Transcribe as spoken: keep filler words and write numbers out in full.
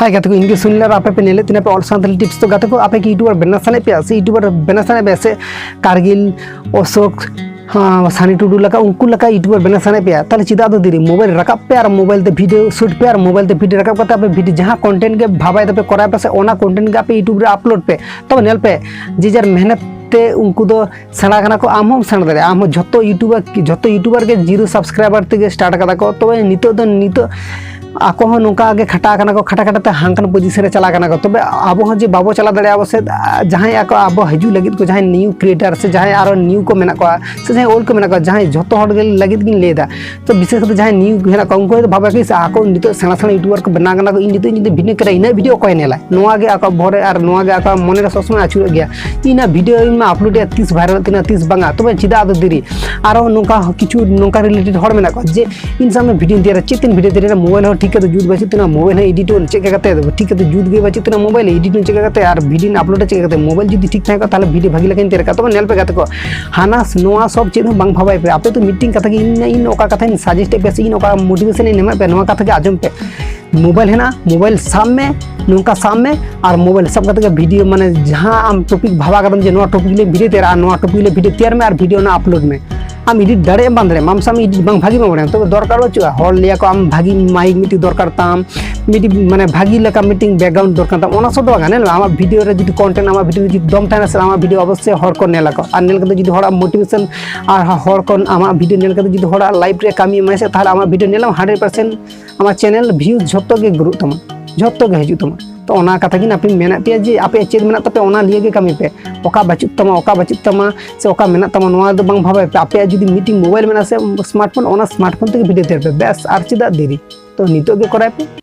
ᱦᱮᱸ ᱜᱟᱛᱮ ᱠᱚ, ᱤᱧ ᱜᱮ ᱥᱩᱱᱤᱞ ᱟᱨ ᱟᱯᱮ ᱯᱮ ᱧᱮᱞᱮᱫ ᱛᱤᱧᱟ ᱯᱮ ᱚᱞ ᱥᱟᱱᱛᱟᱲᱤ ᱴᱤᱯᱥ᱾ ᱛᱚ ᱜᱟᱛᱮ ᱠᱚ, ᱟᱯᱮ ᱠᱤ ᱤᱭᱩᱴᱩᱵᱟᱨ ᱵᱮᱱᱟᱣ ᱥᱟᱱᱟᱭᱮᱫ ᱯᱮᱭᱟ ᱥᱮ ᱤᱭᱩᱴᱩᱵᱟᱨ ᱵᱮᱱᱟᱣ ᱥᱟᱱᱟᱭᱮᱫ ᱯᱮᱭᱟ ᱥᱮ ᱠᱟᱨᱜᱤᱞ, ᱚᱥᱳᱠ, ᱦᱮᱸ, ᱥᱟᱱᱤ ᱴᱩᱰᱩ ᱞᱮᱠᱟ ᱩᱱᱠᱩ ᱞᱮᱠᱟ ᱤᱭᱩᱴᱩᱵᱟᱨ ᱵᱮᱱᱟᱣ ᱥᱟᱱᱟᱭᱮᱫ ᱯᱮᱭᱟ? ᱛᱟᱦᱚᱞᱮ ᱪᱮᱫᱟᱜ ᱫᱚ ᱫᱮᱨᱤ? ᱢᱳᱵᱟᱭᱤᱞ ᱨᱟᱠᱟᱵ ᱯᱮ ᱟᱨ ᱢᱳᱵᱟᱭᱤᱞ ᱛᱮ ᱵᱷᱤᱰᱤᱭᱳ ᱥᱩᱴ ᱯᱮ ᱟᱨ ᱢᱳᱵᱟᱭᱤᱞ ᱛᱮ ᱵᱷᱤᱰᱤᱭᱳ ᱨᱟᱠᱟᱵ ᱠᱟᱛᱮ ᱟᱯᱮ ᱵᱷᱤᱰᱤᱭᱳ ᱡᱟᱦᱟᱸ ᱠᱚᱱᱴᱮᱱᱴ ᱜᱮ ᱵᱷᱟᱵᱟᱭ ᱫᱟᱯᱮ, ᱠᱚᱨᱟᱣ ᱯᱮ ᱥᱮ ᱚᱱᱟ ᱠᱚᱱᱴᱮᱱᱴ ᱜᱮ ᱟᱯᱮ ᱤᱭᱩᱴᱩᱵᱽ ᱨᱮ ᱟᱯᱞᱳᱰ ᱯᱮ᱾ ᱛᱚᱵᱮ ᱧᱮᱞ ᱯᱮ, ᱡᱮ ᱡᱟᱨ ᱢᱮᱦᱱᱚᱛ ᱛᱮ ᱩᱱᱠᱩ ᱫᱚ ᱥᱮᱬᱟ ᱠᱟᱱᱟ ᱠᱚ, ᱟᱢ ᱦᱚᱸᱢ ᱥᱮᱬᱟ ᱫᱟᱲᱮᱭᱟᱜᱼᱟ᱾ ᱟᱢ ᱦᱚᱸ ᱡᱷᱚᱛᱚ ᱤᱭᱩᱴᱩᱵᱟᱨ, ᱡᱷᱚᱛᱚ ᱤᱭᱩᱴᱩᱵᱟᱨ ᱜᱮ ᱡᱤᱨᱳ ᱥᱟᱵᱥᱠᱨᱟᱭᱵᱟᱨ ᱛᱮᱜᱮ ᱥᱴᱟᱨᱴ ᱠᱟᱫᱟ ᱠᱚ᱾ ᱛᱚᱵᱮ ᱱᱤᱛᱚᱜ ᱫᱚ, ᱱᱤᱛᱚᱜ ᱟᱠᱚ ᱦᱚᱸ ᱱᱚᱝᱠᱟ ᱜᱮ ᱠᱷᱟᱴᱟᱣ ᱠᱟᱱᱟ ᱠᱚ, ᱠᱷᱟᱴᱟ ᱠᱷᱟᱴᱟ ᱛᱮ ᱦᱟᱱᱠᱟᱱ ᱯᱚᱡᱤᱥᱚᱱ ᱨᱮ ᱪᱟᱞᱟᱣ ᱠᱟᱱᱟ ᱠᱚ᱾ ᱛᱚᱵᱮ ᱟᱵᱚ ᱦᱚᱸ ᱡᱮ ᱵᱟᱵᱚ ᱪᱟᱞᱟᱣ ᱫᱟᱲᱮᱭᱟᱜᱼᱟ ᱟᱵᱚ ᱥᱮᱫ, ᱡᱟᱦᱟᱸᱭ ᱟᱠᱚ, ᱟᱵᱚ ᱦᱤᱡᱩᱜ ᱞᱟᱹᱜᱤᱫ ᱠᱚ, ᱡᱟᱦᱟᱸᱭ ᱱᱤᱭᱩ ᱠᱨᱤᱭᱮᱴᱟᱨ ᱥᱮ ᱡᱟᱦᱟᱸᱭ ᱟᱨᱚ ᱱᱤᱭᱩ ᱠᱚ ᱢᱮᱱᱟᱜ ᱠᱚᱣᱟ, ᱥᱮ ᱡᱟᱦᱟᱸᱭ ᱳᱞᱰ ᱠᱚ ᱢᱮᱱᱟᱜ ᱠᱚᱣᱟ, ᱡᱟᱦᱟᱸᱭ ᱡᱷᱚᱛᱚ ᱦᱚᱲ ᱜᱮ ᱞᱟᱹᱜᱤᱫ ᱜᱤᱧ ᱞᱟᱹᱭ ᱮᱫᱟ᱾ ᱛᱚ ᱵᱤᱥᱮᱥ ᱠᱟᱛᱮ ᱡᱟᱦᱟᱸᱭ ᱱᱤᱭᱩ ᱦᱮᱱᱟᱜ ᱠᱚᱣᱟ, ᱩᱱᱠᱩ ᱦᱚᱭᱛᱳ ᱵᱷᱟᱵᱟ ᱠᱤ ᱟᱠᱚ ᱱᱤᱛᱚᱜ ᱥᱮᱬᱟ ᱥᱮᱬᱟ ᱤᱭᱩᱴᱩᱵᱟᱨ ᱠᱚ ᱵᱮᱱᱟᱣ ᱠᱟᱱᱟ ᱠᱚ, ᱤᱧ ᱱᱤᱛᱚᱜ ᱤᱧ ᱡᱩᱫᱤ ᱵᱷᱤᱰᱤᱭᱳ ᱠᱮᱫᱟ, ᱤᱱᱟᱹᱜ ᱵᱷᱤᱰᱤᱭᱳ ᱚᱠᱚᱭ ᱧᱮᱞᱟ? ᱱᱚᱣᱟ ᱜᱮ ᱟᱠᱚᱣᱟᱜ ᱵᱚᱦᱚᱜ ᱨᱮ ᱟᱨ ᱱᱚᱣᱟ ᱜᱮ ᱟᱠᱚᱣᱟᱜ ᱢᱚᱱᱮ ᱨᱮ ᱥᱚᱵᱽ ᱥᱚᱢᱚᱭ ᱟᱹᱪᱩᱨᱚᱜ ᱜᱮᱭᱟ᱾ ᱤᱧᱟᱹᱜ ᱵᱷᱤᱰᱤᱭᱳ ᱤᱧ ᱢᱟ ᱟᱯᱞᱳᱰ ᱮᱫ, ᱛᱤᱥ ᱵᱷᱟᱭᱨᱟᱞ ᱛᱤᱱᱟᱹᱜ, ᱛᱤᱥ ᱵᱟᱝᱟ, ᱛᱚᱵᱮ ᱪᱮᱫᱟᱜ ᱟᱫᱚ ᱫᱮᱨᱤ? ᱟᱨᱚ ᱱᱚᱝᱠᱟ ᱠᱤᱪᱷᱩ ᱱᱚᱝᱠᱟ ᱨᱤᱞᱮᱴᱮᱰ ᱦᱚᱲ ᱢᱮᱱᱟᱜ ᱠᱚᱣᱟ ᱡᱮ ᱤᱧ ᱥᱟᱢᱱᱮ ᱵᱷᱤᱰᱤᱭᱳᱧ ᱛᱮᱭᱟᱨᱟ, ᱪᱮᱫ ᱛᱤᱧ ᱵᱷᱤᱰᱤᱭᱳ ᱛᱮᱭᱟᱨᱟ, ᱢᱳᱵᱟᱭᱤᱞ ᱦᱚᱸ ᱴᱷᱤᱠ ᱠᱟᱛᱮ ᱡᱩᱛ ᱵᱟᱹᱪᱩᱜ ᱛᱤᱧᱟ, ᱢᱳᱵᱟᱭᱤᱞ ᱦᱚᱸ ᱮᱰᱤᱴ ᱪᱮᱫ ᱞᱮᱠᱟ ᱠᱟᱛᱮ ᱴᱷᱤᱠ ᱠᱟᱛᱮ ᱡᱩᱛ ᱜᱮ ᱵᱟᱹᱪᱩᱜ ᱛᱤᱧᱟ, ᱢᱳᱵᱟᱭᱤᱞ ᱮᱰᱤᱴ ᱪᱮᱫ ᱞᱮᱠᱟ ᱠᱟᱛᱮ ᱟᱨ ᱵᱷᱤᱰᱤᱭᱳᱧ ᱟᱯᱞᱳᱰᱟ ᱪᱮᱫ ᱞᱮᱠᱟ ᱠᱟᱛᱮ? ᱢᱳᱵᱟᱭᱤᱞ ᱡᱩᱫᱤ ᱴᱷᱤᱠ ᱛᱟᱦᱮᱸ ᱠᱚᱜ ᱛᱟᱦᱚᱞᱮ ᱵᱷᱤᱰᱤᱭᱳ ᱵᱷᱟᱜᱤ ᱞᱮᱠᱟᱧ ᱛᱮᱭᱟᱨ ᱠᱟᱜ᱾ ᱛᱚᱵᱮ ᱧᱮᱞ ᱯᱮ ᱜᱟᱛᱮ ᱠᱚ, ᱦᱟᱱᱟ ᱱᱚᱣᱟ ᱥᱚᱵ ᱪᱮᱫ ᱦᱚᱸ ᱵᱟᱝ ᱵᱷᱟᱵᱟᱭ ᱯᱮ, ᱟᱯᱮ ᱫᱚ ᱢᱤᱫᱴᱮᱱ ᱠᱟᱛᱷᱟ ᱜᱮ, ᱤᱧ, ᱤᱧ ᱚᱠᱟ ᱠᱟᱛᱷᱟᱧ ᱥᱟᱡᱮᱥᱴ ᱮᱫ ᱯᱮᱭᱟ ᱥᱮ ᱤᱧ ᱚᱠᱟ ᱢᱳᱴᱤᱵᱷᱮᱥᱚᱱ ᱤᱧ ᱮᱢᱟᱫ ᱯᱮᱭᱟ, ᱱᱚᱣᱟ ᱠᱟᱛᱷᱟ ᱜᱮ ᱟᱸᱡᱚᱢ ᱯᱮ᱾ ᱢᱳᱵᱟᱭᱤᱞ ᱦᱮᱱᱟᱜᱼᱟ, ᱢᱳᱵᱟᱭᱤᱞ ᱥᱟᱵ ᱢᱮ, ᱱᱚᱝᱠᱟ ᱥᱟᱵ ᱢᱮ, ᱟᱨ ᱢᱳᱵᱟᱭᱤᱞ ᱥᱟᱵ ᱠᱟᱛᱮ ᱜᱮ ᱵᱷᱤᱰᱤᱭᱳ, ᱢᱟᱱᱮ ᱡᱟᱦᱟᱸ ᱟᱢ ᱴᱚᱯᱤᱠ ᱵᱷᱟᱵᱟ ᱠᱟᱫᱟᱢ ᱡᱮ ᱱᱚᱣᱟ ᱴᱚᱯᱤᱠ ᱞᱮ ᱵᱷᱤᱰᱤᱭᱳ ᱛᱮᱭᱟᱨᱟ, ᱟᱨ ᱱᱚᱣᱟ ᱴᱚᱯᱤᱠ ᱞᱮ ᱵᱷᱤᱰᱤᱭᱳ ᱛᱮᱭᱟᱨ ᱢᱮ ᱟᱨ ᱵᱷᱤᱰᱤᱭᱳ ᱚᱱᱟ ᱟᱯᱞᱳᱰ ᱢᱮ᱾ ᱟᱢ ᱮᱰᱤᱴ ᱫᱟᱲᱮᱭᱟᱜ ᱟᱢ ᱵᱟᱝ ᱫᱟᱲᱮᱭᱟᱜ ᱟᱢ, ᱟᱢ ᱥᱟᱢ ᱮᱰᱤᱴ ᱵᱟᱝ ᱵᱷᱟᱜᱤ ᱵᱟᱝ ᱵᱟᱲᱟᱭᱟᱢ, ᱛᱚᱵᱮ ᱫᱚᱨᱠᱟᱨ ᱵᱟᱹᱪᱩᱜᱼᱟ᱾ ᱦᱚᱲ ᱞᱟᱹᱭᱟ ᱠᱚ ᱟᱢ ᱵᱷᱟᱜᱤ ᱢᱟᱭᱤᱠ ᱢᱤᱫᱴᱤᱡ ᱫᱚᱨᱠᱟᱨ ᱛᱟᱢ, ᱢᱤᱫᱴᱤᱡ ᱢᱟᱱᱮ ᱵᱷᱟᱜᱤ ᱞᱮᱠᱟ ᱢᱤᱫᱴᱤᱡ ᱵᱮᱠᱜᱨᱟᱣᱩᱱᱰ ᱫᱚᱨᱠᱟᱨ ᱛᱟᱢ, ᱚᱱᱟ ᱥᱚᱵ ᱫᱚ ᱵᱟᱝ᱾ ᱧᱮᱞ ᱢᱮ, ᱟᱢᱟᱜ ᱵᱷᱤᱰᱤᱭᱳ ᱨᱮ ᱡᱩᱫᱤ ᱠᱚᱱᱴᱮᱱᱴ, ᱟᱢᱟᱜ ᱵᱷᱤᱰᱤᱭᱳ ᱨᱮ ᱡᱩᱫᱤ ᱫᱚᱢ ᱛᱟᱦᱮᱱᱟ ᱥᱮ, ᱟᱢᱟᱜ ᱵᱷᱤᱰᱤᱭᱳ ᱚᱵᱚᱥᱥᱳᱭ ᱦᱚᱲ ᱠᱚ ᱧᱮᱞᱟ ᱠᱚ᱾ ᱟᱨ ᱧᱮᱞ ᱠᱟᱛᱮ ᱡᱩᱫᱤ ᱦᱚᱲᱟᱜ ᱢᱳᱴᱤᱵᱷᱮᱥᱚᱱ ᱟᱨ ᱦᱚᱲ ᱠᱚ ᱟᱢᱟᱜ ᱵᱷᱤᱰᱤᱭᱳ ᱧᱮᱞ ᱠᱟᱛᱮ ᱡᱩᱫᱤ ᱦᱚᱲᱟᱜ ᱞᱟᱭᱤᱯᱷ ᱨᱮ ᱠᱟᱹᱢᱤ ᱮᱢᱟᱭᱟ ᱥᱮ, ᱛᱟᱦᱚᱞᱮ ᱟᱢᱟᱜ ᱵᱷᱤᱰᱤᱭᱳ ᱧᱮᱞᱟᱢ ᱦᱟᱱᱰᱨᱮᱰ ᱯᱟᱨᱥᱮᱱᱴ ᱟᱢᱟᱜ ᱪᱮᱱᱮᱞ ᱵᱷᱤᱭᱩᱡᱽ ᱡᱷᱚᱛᱚ ᱜᱮ ᱜᱨᱳᱜ ᱛᱟᱢᱟ, ᱡᱷᱚᱛᱚ ᱜᱮ ᱦᱤᱡᱩᱜ ᱛᱟᱢᱟ᱾ ᱛᱚ ᱚᱱᱟ ᱠᱟᱛᱷᱟ ᱜᱤᱧ ᱟᱯᱮᱧ ᱢᱮᱱᱟᱫ ᱯᱮᱭᱟ ᱡᱮ ᱟᱯᱮᱭᱟᱜ ᱪᱮᱫ ᱢᱮᱱᱟᱜ ᱛᱟᱯᱮᱭᱟ ᱚᱱᱟ ᱞᱤᱭᱮ ᱜᱮ ᱠᱟᱹᱢᱤ ᱯᱮ᱾ ᱚᱠᱟ ᱵᱟᱹᱪᱩᱜ ᱛᱟᱢᱟ, ᱚᱠᱟ ᱵᱟᱹᱪᱩᱜ ᱛᱟᱢᱟ, ᱥᱮ ᱚᱠᱟ ᱢᱮᱱᱟᱜ ᱛᱟᱢᱟ, ᱱᱚᱣᱟ ᱫᱚ ᱵᱟᱝ ᱵᱷᱟᱵᱟᱭ ᱯᱮ᱾ ᱟᱯᱮᱭᱟᱜ ᱡᱩᱫᱤ ᱢᱤᱫᱴᱤᱡ ᱢᱳᱵᱟᱭᱤᱞ ᱢᱮᱱᱟᱜᱼᱟ ᱥᱮ ᱥᱢᱟᱨᱴᱯᱷᱳᱱ, ᱚᱱᱟ ᱥᱢᱟᱨᱴᱯᱷᱳᱱ ᱛᱮᱜᱮ ᱵᱷᱤᱰᱤᱭᱳ ᱛᱮᱭᱟᱨ ᱯᱮ, ᱵᱮᱥ, ᱟᱨ ᱪᱮᱫᱟᱜ ᱫᱮᱨᱤ? ᱛᱚ ᱱᱤᱛᱚᱜ ᱜᱮ ᱠᱚᱨᱟᱭ ᱯᱮ᱾